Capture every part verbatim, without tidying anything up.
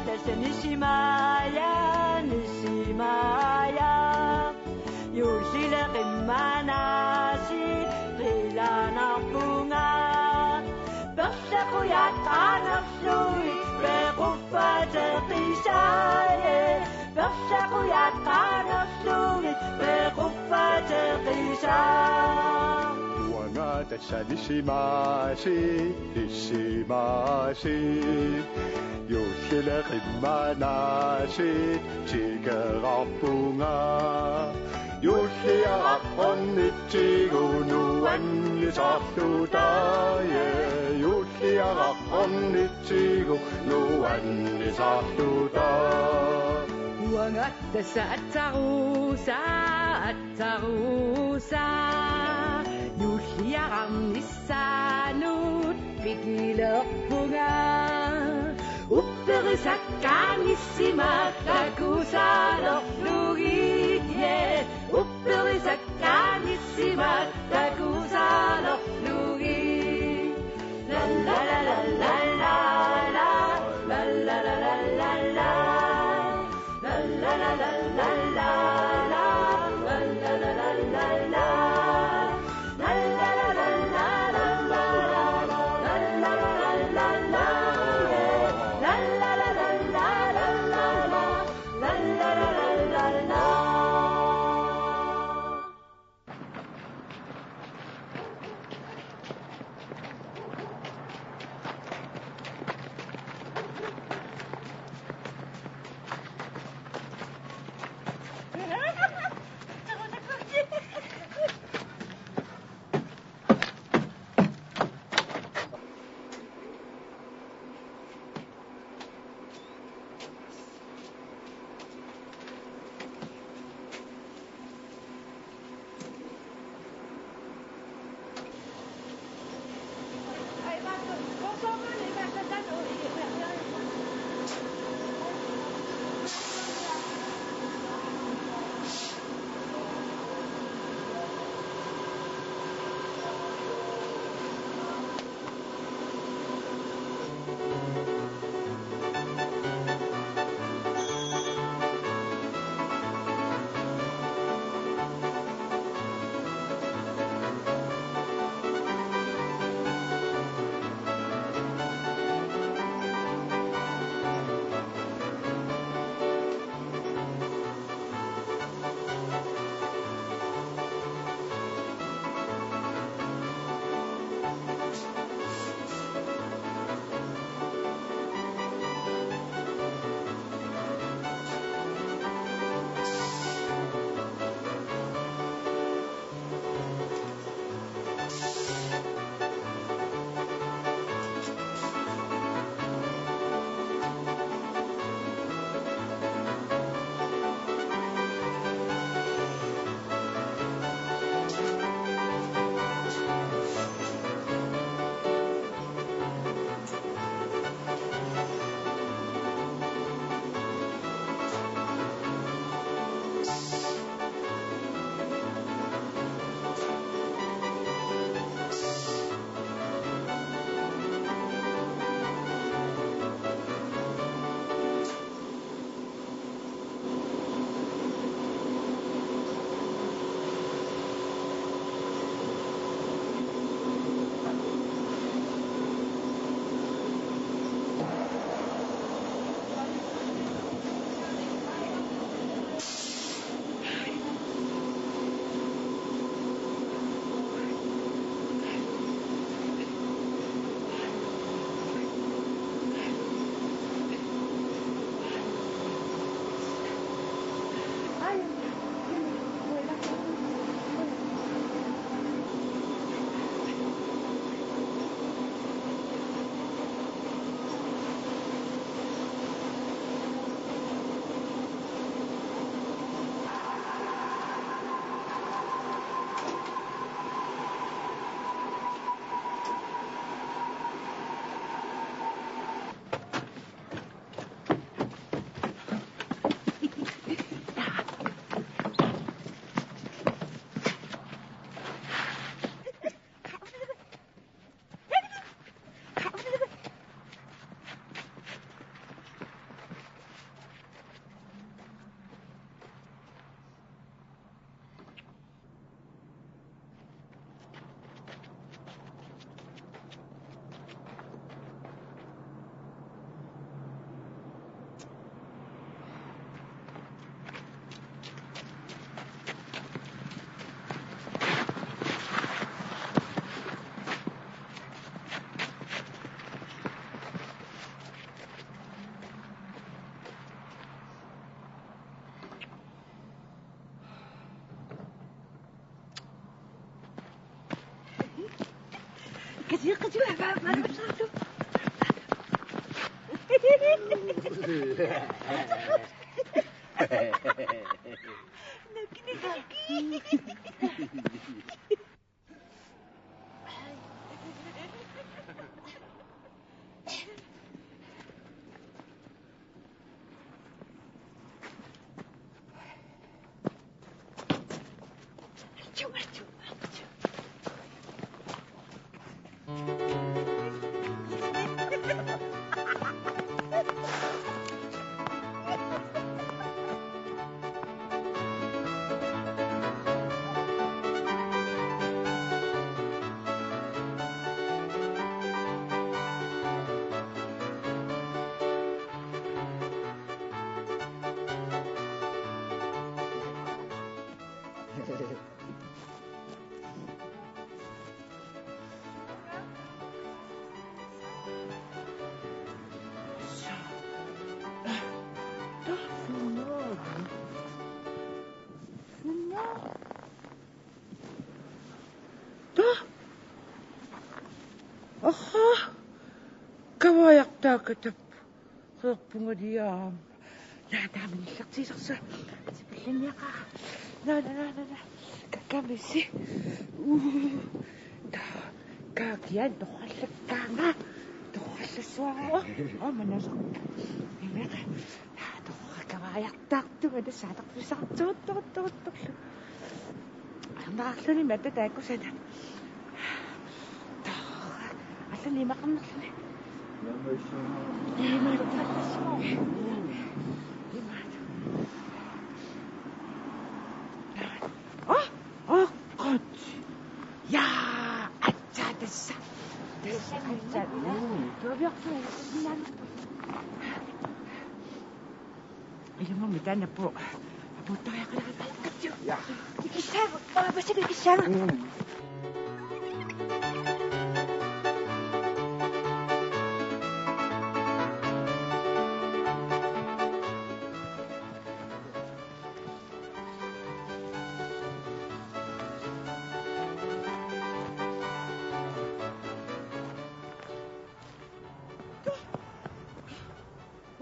Tassa nisimaaja, nisimaaja. Juullile qimmanaasiit qilanarpunga. Perlaqujat qaangerlugit pequffateqisaaje. Perlaqujaqaanarlugit pequffateqisaa. Uanga tassa nisimaasiit, nisimaasiit. Juullile qimmanaasiit tikerarpunga. Juulliaraq ornitsigu nuannisarluta, ja, juulliaraq ornitsigu nuannisarluta. Uanga tassa atsarusa, atsarusa. Juulliaraq nissaanut pikilerpunga. Upperisakkaat nissimaat takusaalerlugit, ja. Upperisakkaat nissimaat takusaalerlugit. La la la la la la la. La la la la la la la. Kasi, kasi. Aha. Kavaajartaakatap. Qeerpunga liaam. Naa, taama nillertiilersa. Sipillanniaqaaq. Naa, naa, naa, naa, naa. Kakkamisi. Uu. Taa. Kaakian torrallakkaanga. Torrallassuara. Aa, manasoq. Imeq. Naa, torra kavaajartaartunga tassa atorfissartuuttuuttuuttu. Arnarluni matta taakku sana. Allani imaqarnerluni. Imaat. Aa, aa, qat. Yaa, atsa tassa. Tassa atsa. Tuaviorsuaq. Ilumut taanna apu-, apuuttariaqalaarpakka. Ja. Ikissaava, paapasik ikissaava. Mm.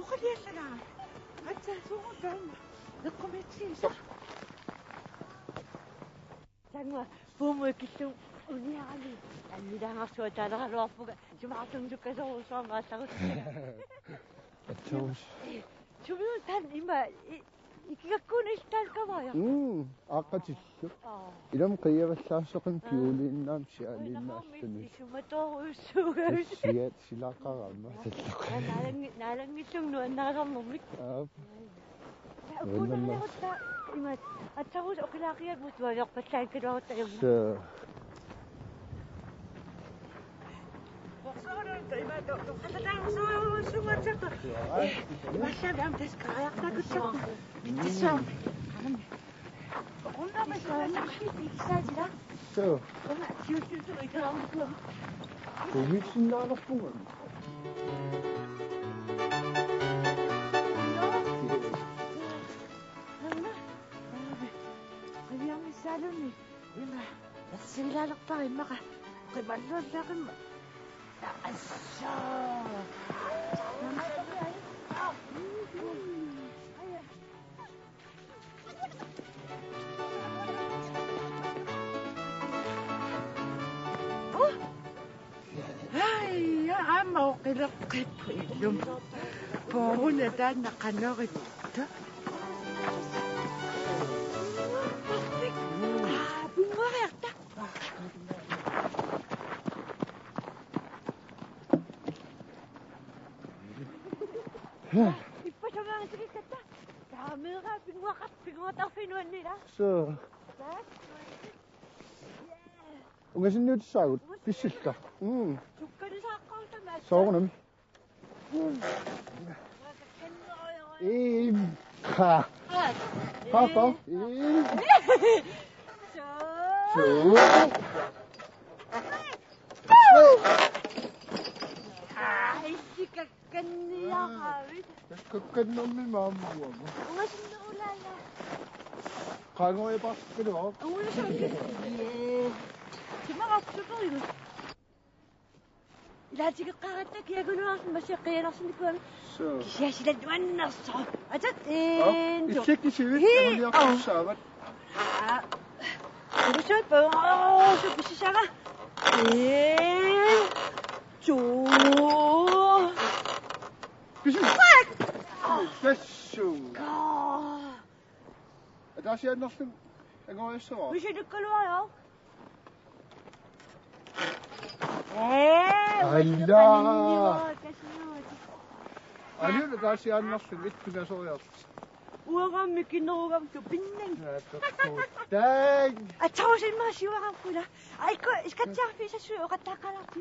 Oqiliallana. Atsa, suugut taama. Eqqumiitsiisa. Taanna puumut ikillugu uniarani. Annilaangarsuaq taaleraluarpunga. Sumaqartunga sukkasoorujussuarmik aallarussuunga. Atsuus. Sumiu taanna ima i-, ikigakkuuna iltaal kavaaja. Mm, aaqqatillu. Aa. Ilami qiiavallaassoqim. Aa. Piuliinnaam sialiinnaalluni. Isumatoorujussuugalusi. Siat silaqarama sallaqi. Naalangi-, naalanngillugu nuannarisarnermik. Aap. Uannamma. Uannamma. Imaat, atsaruusoq oqilaaqiat mut tuaviorpallaakkaluarutta ajunngilaq. Suu. Suu. Kumissinnaanerpunga. Qiviarnissaaluni. Ima. Ersiilaalerpara immaqa. Qimalluallaaqimma. Assoo. Ai, ja, aamma oqileqqipput illumi. Pooruna taanna qanoq ittoq. Aa, pinnguariarta. Ippa samaangatikkatta. Kaameera pinnguaqar-, pinnguartarfiup nuanniilaa. Suu. Taak. Ungasinniutissaagut. Pissilla. Mm. Sukkalisaaqqaartama. Soorunami. Im. Ha. Papa. Im. Suu. Suu. Ai, sikakkanniaravit. Takkakkannermi maammuama. Ungasinnerulaana. Qaangoja paarsikkaluaruk. Ungasinnerulaana. Jee. Simarassuterigut. Ilaatigeqqaaratta kiagunuarsin masiaq qianarsinnikuugami. Suu. Kisianni sila nuannersoq. Atat. Aa, en, to. Illit kisivit. Hii, anguniartussaavat. Aa. Illusiut pa. Aa, suu pisisara. En, to. Pisi. Fuck! Tassuu. Kaa. Ataasiaannarlunga angoriassavara. Misilukkaluaruk. Ee, alla. Kasiuat. Alu ataasiaannarlunga ittungasoriarlusi. Uangaammi kinnerugam tupinnang. Naatsorsuutaang. Atsausilmaa siuaramkula. Aiko, iskatsiarfiisassu oqattaaqqalaarti.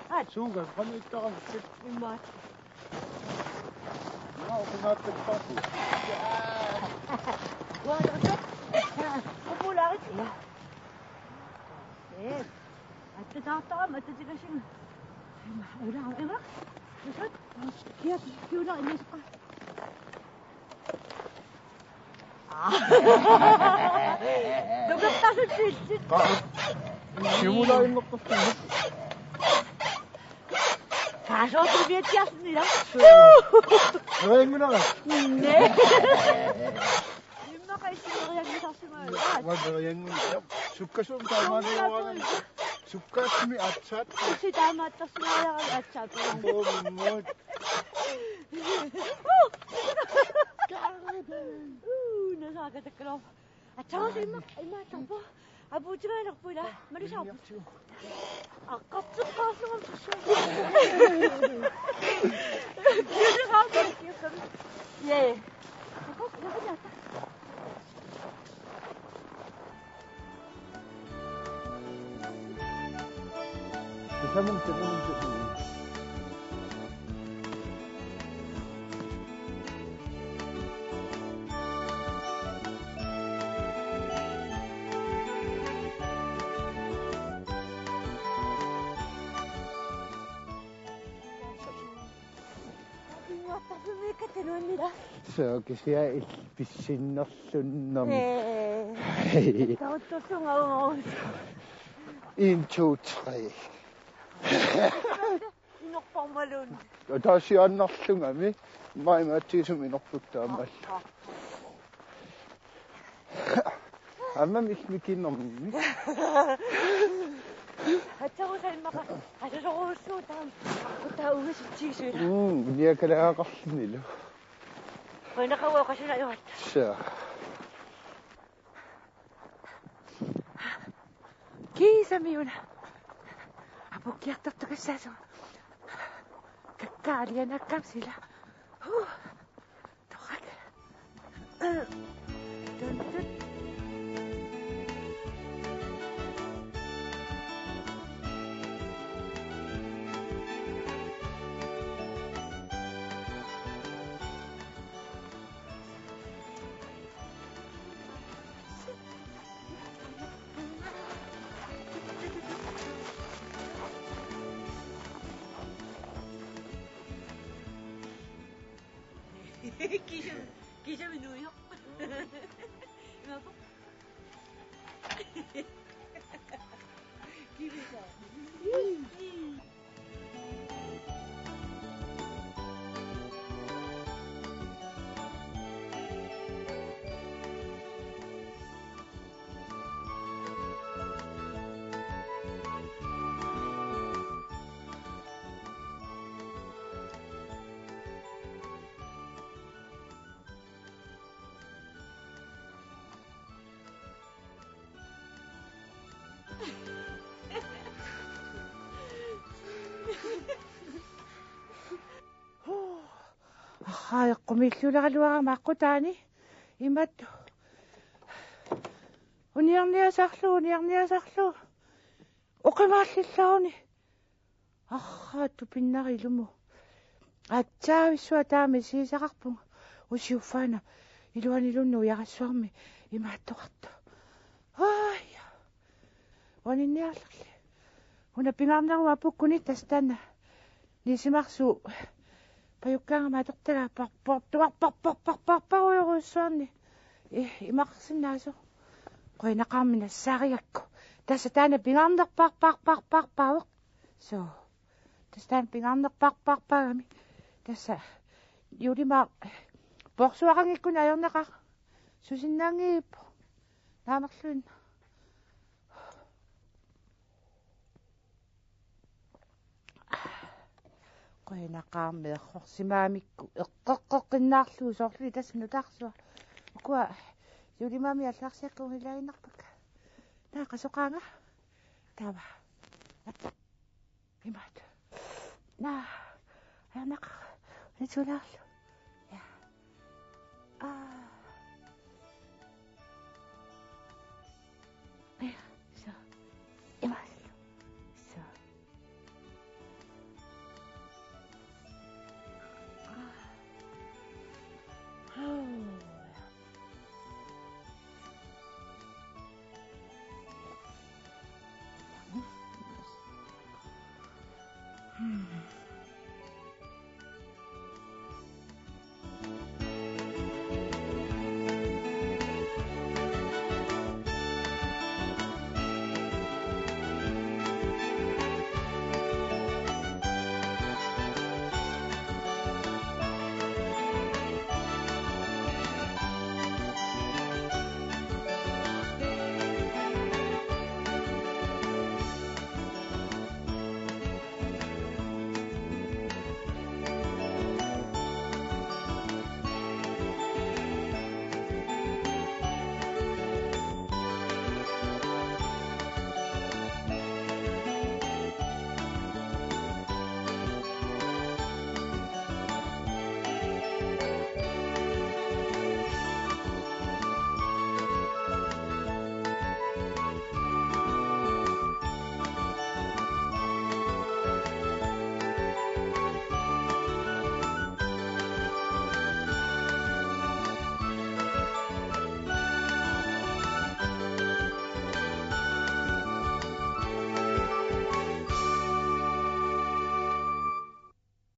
Aat. Suuga, qanoq ittaravit? Immaqa. Naa, oqimaattappaarpu. Uanga, qupularit. Ee. Attataartarama, attatigasinga. Ima, ula, ima. Tusut. Kia, kiuna, ima suka. Nukertasut illit. Qa-, siumulaarinnerpassuit. Kaasootumiatsiarsinni ila. Nerianngunara. Naa. Immaqa issinerianngisarsimagaluarpara. Uanga nerianngunara. Sukkasuumik taamaaliorani. Sukkaatsumik aatsaat. Issi taamaattarsimagaluarami aatsaat. Moomut. Uu, nasaakatakkaluarpoq. Atsausi ima, ima tarpo. Apuutigaanarpu ila, malusaarpu. Aqqarteqqaarlunga. Ee. Aqqas, ila, ila. Tasamum, tasamum, tasamum. Suu, kisianni illit pissinnerlunnarmi. Ee. Hej. Tauttorsunga uus. En, to, tre. Inorparmalun. Ataasiaannarlungami. Maimaatsigisumik inorput taamaallaat. Aamma mikinermi. Atsarusai immaqa. Asasorujussuaq taama. Kutta uunga sitsisuila. Mm, niakalaaqarlunilu. Qoinaqaua qasuna ivatta. Saa. Kiisami una. Apukkiartortukassaasunga. Kakkaalianaakkam sila. Huh. Torrak. Tun, tun. Kisam, kisam inuujoq. Imaappoq? Kivisaa. Haa, eqqumiilliuleraluarama aqqutaani. Imatut. Uniarniasarlu, uniarniasarlu. Oqimaallillaruni. Arraa, tupinnarilumu. Atsaavissuaq taama isigisaqarpunga. Usiuffaana iluaniluunniit ujarassuarmi imaattoqartoq. Aaja. Uaninniarlerli. Una pingaarneruvoq apukkuni tassa taanna. Nisimarsuup pajukkaangama atortagaq parpartuarparparparparujorujussuarni. Ih, imaqarsinnaasoq. Qujanaqaarmi nassaarigakku. Tassa taanna pingaarnerpaarpaarpaarpaavoq. Suu. Tassa taanna pingaarnerpaarpaarpaagami. Tassa juulimaaq porsuaqanngikkunik ajornaqaaq. Susinnaanngippoq. Naamerluinnaq. Qujanaqaarmi errorsimagamikku eqqeqqeqqinnaarlugu soorlu tassa nutaarsuaq. Ukua juulimaami allagarsiakka ungilaaginnarpakka. Naa qasoqaanga. Taava. Imaat. Naa. Ajornaqaaq. Unitsulaarlu. Ja. Aa.